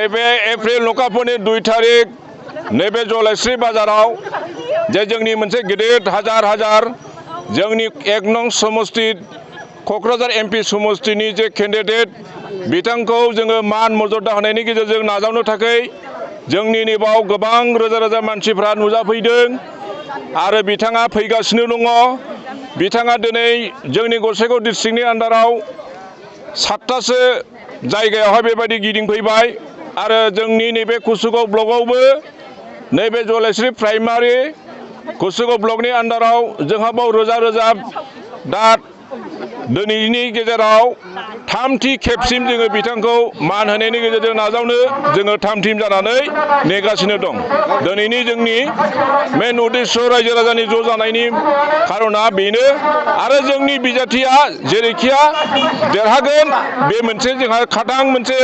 नैबे एप्रिल नखाफोरनि 2 तारिख नैबे जलायस्रि बाजाराव जे जोंनि मोनसे गिदिर हाजार जोंनि 1 नं समस्ति क'क्राझार MP समस्तिनि जे केन्डिडेट बिथांखौ जोङो मान मर्यादा होनायनि गेजेरजों नाजावनो थाखाय जोंनि नैबाव गोबां रोजा मानसिफ्रा नुजाफैदों आरो बिथाङा फैगासिनो दङ। बिथाङा दिनै जोंनि गसाइगाव डिस्ट्रिक्टनि आन्डाराव 7तासो जायगायावहाय बेबायदि गिदिंफैबाय आरो जोंनि नैबे कुसुगाव ब्लकआवबो नैबे जलायस्रि प्राइमारि कुसुगाव ब्लकनि आन्डाराव जोंहा बाव रोजा दा दिनैनि गेजेराव 3थि खेबसिम जोङो बिथांखौ मान होनायनि गेजेरजों नाजावनो जोङो 3 टिम जानानै नेगासिनो दं। दिनैनि जोंनि मेन उद्देश्य रायजो राजानि ज' जानायनि खारना बेनो आरो जोंनि बिजाथिया जेरैखिया देरहागोन बे मोनसे जोंहा खादां मोनसे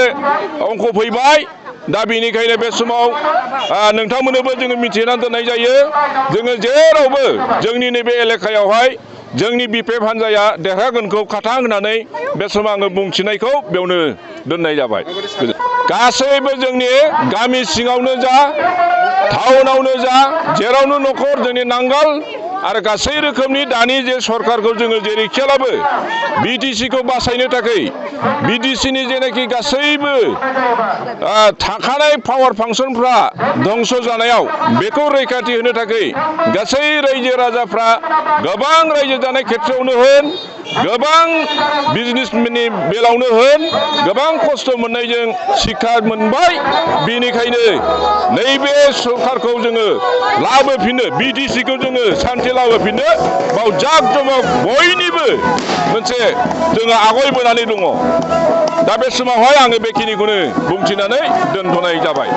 अंक फैबाय। दा बेनिखायनो बे समाव नोंथांमोननोबो जोङो मिथिना दोननाय जायो जोङो जेरावबो जोंनि नैबे एलेकायावहाय जोंनि BPF हान्जाया देरहागोनखौ खाथां होननानै बे समाव आङो बुंथिनायखौ बेयावनो दोननाय जाबाय। गासैबो जोंनि गामि सिङावनो जा टाउनावनो जा जेरावनो न'खर जोंनि नांगाल आरो गासै रोखोमनि दानि जे सरकारखौ जोङो जेरैखियालाबो BTC खौ बासायनो थाखाय BTC नि जेनाखि गासैबो थाखानाय पावार फांसनफ्रा धंस जानायाव बेखौ रैखाथि होनो थाखाय गासै रायजो राजाफ्रा गोबां रायजो जानाय खेथ्रआवनो होन गोबां बिजनेसमेननि बेलायावनो होन गोबां खस्थ' मोननायजों शिक्षा मोनबाय। बेनिखायनो नैबे सरकारखौ जोङो लाबोफिननो BTC खौ जोङो सान्थि लाबोफिननो बाव जाक जमक बयनिबो मोनसे जोङो आवगायबोनानै दङ। दा बे समावहाय आङो बेखिनिखौनो बुंथिनानै दोनथ'नाय जाबाय।